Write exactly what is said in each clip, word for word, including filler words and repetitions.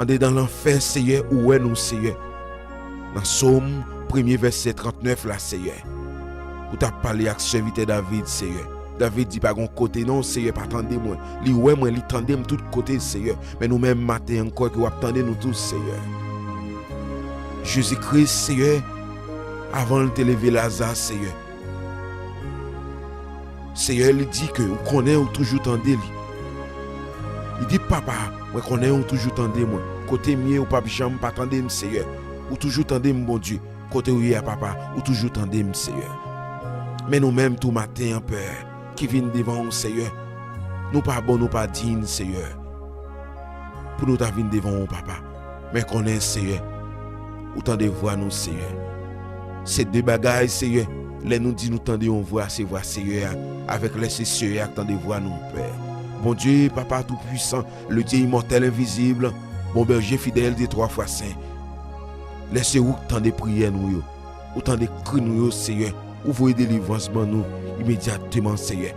Andedan lanfè, Seyè, ou wè nou, Seyè. Nan Sòm premye, vèsè trannèf la, Seyè, ou t ap pale ak sèvitè David, Seyè. David di, "Pa gon kote non, Seyè, pa tande mwen." Li wè mwen, li tande m tout kote, Seyè. Men nou menm maten an, n kwè ke w ap tande nou tou, Seyè. Jezi Kris, Seyè, avan l te leve Laza, Seyè, Seyè, li di ke ou konnen ou toujou tande li. Li di, "Papa, mwen konnen ou toujou tande mwen. Kote m ye, ou p ap janm pa tande m, Seyè. Ou toujou tande m, Bondye. Kote ou ye a, Papa, ou toujou tande m, Seyè." Men nou menm tou maten an, Pè, ki vin devan ou, Seyè, nou pa bon, nou pa diy, Seyè, pou nou ta vin devan ou, Papa. Men konnen, Seyè, ou tande vwa nou, Seyè. Se de bagay, Seyè. Lè nou di nou tande yon vwa, se vwa Seyè a, avèk lè se Seyè a k tande vwa nou, Pè. Bondye, Papa Toupwisan, le Dieu immortel, invisible, bon berger fidèle des trois fois saint. Lè se ou k tande priyè nou yo, ou tande kri nou yo, Seyè. Ou voye delivrans ban nou imedyateman, Seyè.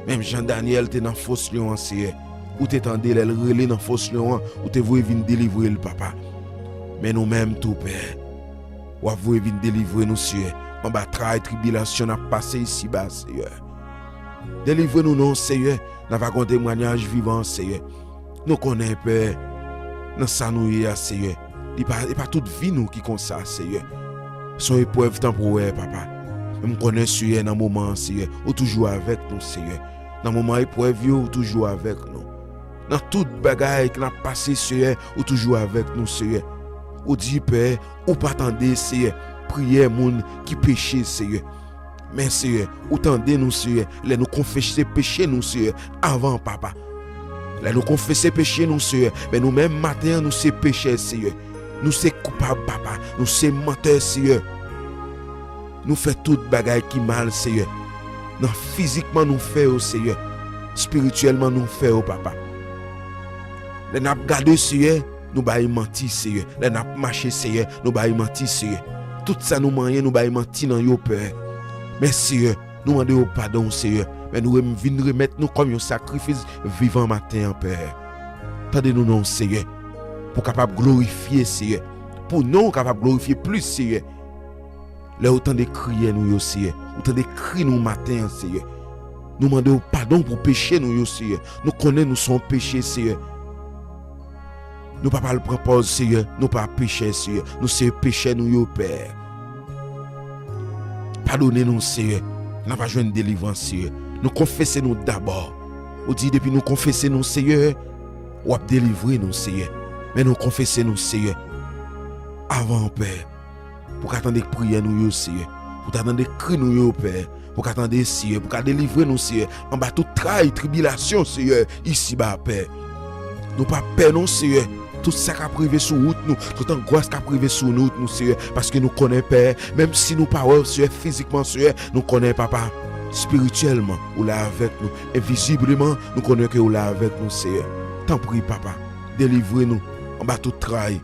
Menm jan Danyèl te nan fos lyon an, Seyè, ou te tande lè l rele nan fos lyon an, ou te voye vin delivre l, Papa. Men nou menm tou, Pè, w ap voye vin delivre nou, Seyè, anba tray tribilasyon n ap pase isiba, Seyè. Delivre nou non, Seyè, nan vagon temwayaj vivan, Seyè. Nou konnen, Pè, nan sa nou ye a, Seyè, li pa, e pa tout vi nou ki konsa, Seyè. Se yon eprèv tanporè, Papa. Men m konnen, Seyè, nan moman an, Seyè, ou toujou avèk nou, Seyè. Nan moman eprèv yo, ou toujou avèk nou. Nan tout bagay ke n ap pase, Seyè, ou toujou avèk nou, Seyè. Ou di, Pè, ou pa tande, Seyè, priyè moun ki peche, Seyè. Men, Seyè, ou tande nou, Seyè, lè nou konfese peche nou, Seyè, avan, Papa. Lè nou konfese peche nou, Seyè, men nou menm maten an, nou se pechè, Seyè. Nou se koupab, Papa. Nou se mantè, Seyè. Nou fè tout bagay ki mal, Seyè. Nan fizikman nou fè yo, Seyè. Espirityèlman nou fè yo, Papa. Lè n ap gade, Seyè, nou bay manti, Seyè. Lè n ap mache, Seyè, nou bay manti, Seyè. Tout sa nou manyen, nou bay manti nan yo, Pè. Men, Seyè, nou mande w padon, Seyè. Men nou rem-, vin remèt nou kòm yon sakrifis vivan maten an, Pè. Tande nou non, Seyè. Pou kapab glorifye, Seyè. Pou non w kapab glorifye plis, Seyè. Lè ou tande kriyè nou yo, Seyè. Ou tande kri nou maten an, Seyè. Nou mande w padon pou peche nou yo, Seyè. Nou konnen nou se yon peche, Seyè. Nou pa pral pran pòz, Seyè. Nou pa pechè, Seyè. Nou se pechè nou yo, Pè. Padone nou, Seyè. N a va jwenn delivrans, Seyè. Nou konfese nou dabò. Ou di depi nou konfese nou, Seyè, w ap delivre nou, Seyè. Men nou konfese nou, Seyè, avan, Pè. Pou ka tande priyè nou yo, Seyè. Pou ta tande kri nou yo, Pè. Pou ka tande, Seyè. Pou ka delivre nou, Seyè. Anba tout tray, tribilasyon, Seyè. Isiba, Pè. Nou pa pè non, Seyè. Tout sa k ap rive sou wout nou, tout angwas k ap rive sou wout nou, Seyè. Paske nou konnen, Pè, menm si nou pa wè w, Seyè, fizikman, Seyè, nou konnen, Papa, espirityèlman, ou la avèk nou. Envizibleman, nou konnen ke ou la avèk nou, Seyè. Tanpri, Papa, delivre nou anba tout tray,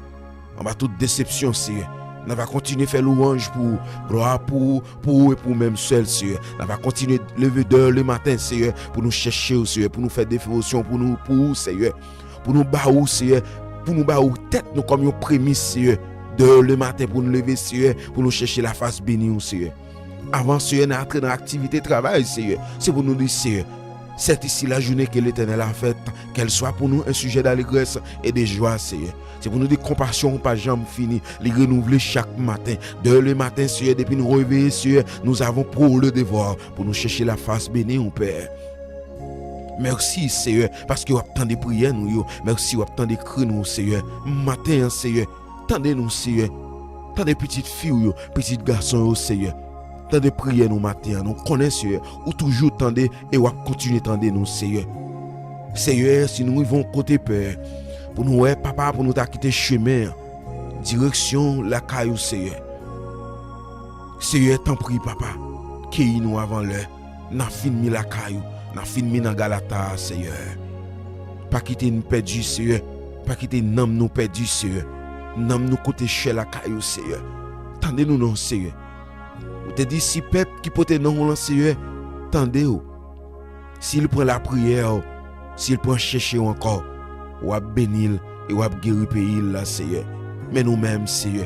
anba tout desepsyon, Seyè. N a va kontinye fè lwanj pou ou, glwa pou ou, pou ou e pou ou menm sèl, Seyè. N a va kontinye leve dè le maten, Seyè, pou nou chèche w, Seyè, pou nou fè devosyon pou nou, pou ou, Seyè. Pou nou ba ou, Seyè, pou nou ba ou tèt nou kòm yon premis, Seyè. Dè le maten pou nou leve, Seyè, pou nou chèche lafas beni w, Seyè. Avan, Seyè, n a antre nan aktivite travay, Seyè, se pou nou di, Seyè, c'est ici la journée que l'Éternel a faite, qu'elle soit pour nous un sujet d'allégresse et de joie, Seyè. Se pou nou di konpasyon ou pa janm fini, li renouvle chak maten. Dè le maten, Seyè, depi nou reveye, Seyè, nous avons pour le devoir, pou nou chèche lafas beni w, Pè. Mèsi, Seyè, paske w ap tande priyè nou yo. Mèsi, w ap tande kri nou, Seyè. Maten an, Seyè, tande nou, Seyè. Tande pitit fi w yo, pitit gason yo, Seyè. Tande priyè nou maten an. Nou konnen, Seyè, ou toujou tande e w ap kontinye tande nou, Seyè. Seyè, si nou rive yon kote, Pè, pou nou wè, Papa, pou nou ta kite chemen an, direksyon lakay ou, Seyè. Seyè, tanpri, Papa, keyi nou avan lè. N a fin mi lakay ou, n a fin mi nan galata a, Seyè. Pa kite n pèdi, Seyè. Pa kite nanm nou pèdi, Seyè. Nanm nou koute chè lakay ou, Seyè. Tande nou non, Seyè. Ou te di si pèp ki pote non w lan, Seyè, tande w, si l pran lapriyè w, si l pran chèche w ankò, w ap beni l e w ap geri peyi l la, Seyè. Men nou menm, Seyè,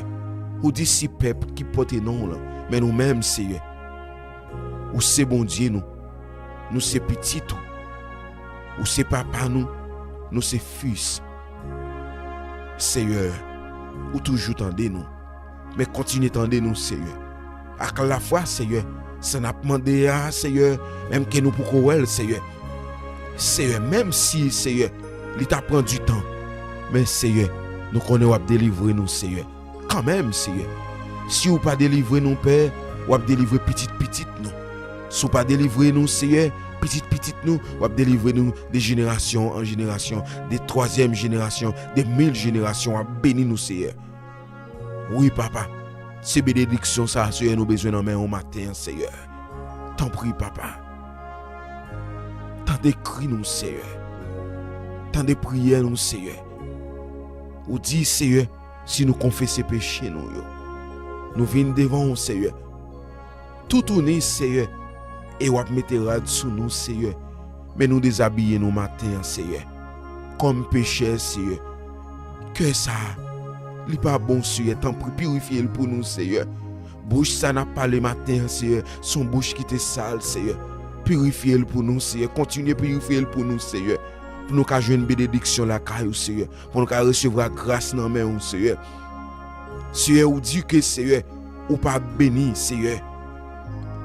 ou di si pèp ki pote non w lan, men nou menm, Seyè, ou se Bondye nou, nou se pitit ou, ou se papa nou, nou se fis. Seyè, ou toujou tande nou. Men kontinye tande nou, Seyè. Ak lafwa, Seyè, sa n ap mande a, Seyè, menm ke nou poko wè l, Seyè. Seyè, menm si, Seyè, li ta pran di tan, men, Seyè, nou konnen w ap delivre nou, Seyè. Kanmenm, Seyè, si w pa delivre nou, Pè, w ap delivre pitit pitit nou. Si w pa delivre nou, Seyè, pitit pitit nou, w ap delivre nou de jenerasyon an jenerasyon, de twazyèm jenerasyon, de mil jenerasyon, w ap beni nou, Seyè. Wi, papa, se benediksyon sa a, Seyè, nou bezwen nan men w maten an, Seyè. Tanpri, papa, tande kri nou, Seyè. Tande priyè nou, Seyè. Ou di, Seyè, si nou konfese peche nou yo, nou vin devan w, Seyè, toutouni, Seyè, e w ap mete rad sou nou, Seyè. Men nou dezabiye nou maten an, Seyè. Kòm pechè, Seyè, kè sa a, li pa bon, Seyè. Tanpri, pirifye l pou nou, Seyè. Bouch sa n ap pale maten an, Seyè, se yon bouch ki te sal, Seyè. Pirifye l pou nou, Seyè. Kontinye pirifye l pou nou, Seyè. Pou nou ka jwenn benediksyon lakay ou, Seyè. Pou nou ka resevwa gras nan men ou, Seyè. Seyè, ou di ke, Seyè, ou pa beni, Seyè,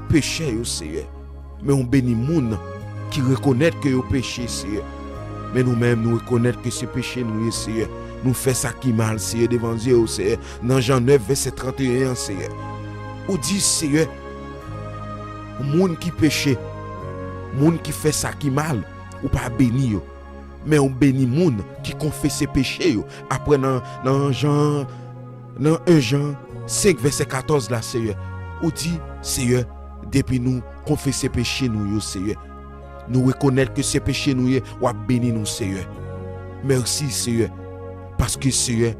pechè yo, Seyè. Men ou beni moun ki rekonèt ke yo peche, Seyè. Men nou menm, nou rekonèt ke se peche nou ye, Seyè. Nou fè sa ki mal, Seyè, devan zye w, Seyè. Nan Jan nèf, vèsè trannteyen an, Seyè. Ou di, Seyè, moun ki peche, moun ki fè sa ki mal, ou pa beni yo. Men ou beni moun ki konfese peche yo. Apre nan, nan Jan, nan en Jan senk vèsè katòz la, Seyè, ou di, Seyè, depi nou konfese peche nou yo, Seyè, nou rekonèt ke se peche nou ye, w ap beni nou, Seyè. Mèsi, Seyè, paske, Seyè,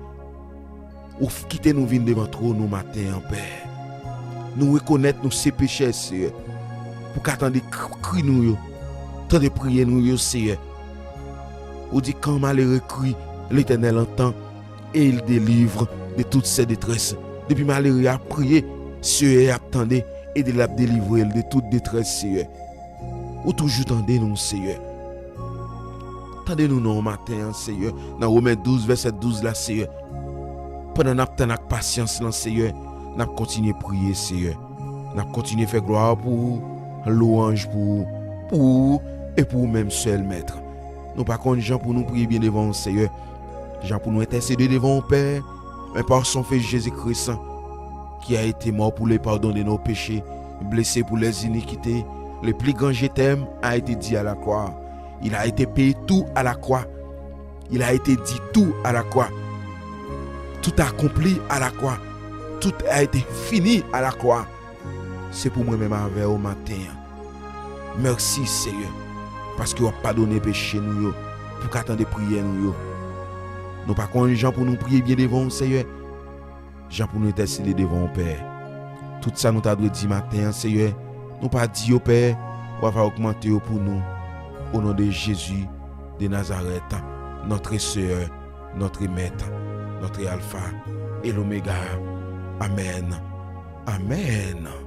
ou f-, kite nou vin devan twòn ou maten an, Pè. Nou rekonèt nou se pechè, Seyè. Pou ka tande k-, kri nou yo, tande priyè nou yo, Seyè. Ou di, quand malheureux crie, l'Éternel entend et il délivre de toutes ses détresses. Depi malere a priye, Seyè ap tande e l ap delivre l de tout detrès, Seyè. Ou toujou tande nou, Seyè. Tande nou nan maten an, Seyè. Nan Women douz, vèsè douz la, Seyè. Pandan n ap tann ak pasyans lan, Seyè, n ap kontinye priye, Seyè. N ap kontinye fè glwa pou ou, lwanj pou ou, pou ou e pou ou menm sèl, Mèt. Nou pa konn jan pou nou priye byen devan ou, Seyè. Jan pou nou entèsede devan ou, Pè, men pa son Fis Jezi Kris, qui a été mort pour le pardon de nos péchés, blessé pour les iniquités, le plus grand je t'aime a été dit à la croix. Il a été payé tout à la croix. Il a été dit tout à la croix. Tout accompli à la croix. Tout a été fini à la croix. Se pou mwen menm avè w maten an. Mèsi, Seyè, paske w ap padone peche nou yo, pou ka tande priyè nou yo. Nou pa konn jan pou nou priye byen devan w, Seyè, jan pou nou entèsede devan w, Pè. Tout sa nou ta dwe di maten an, Seyè, nou pa di yo, Pè, w ava ogmante yo pou nou. Au nom de Jésus de Nazareth, notre Seigneur, notre Maître, notre Alpha et l'Oméga. Amen. Amen.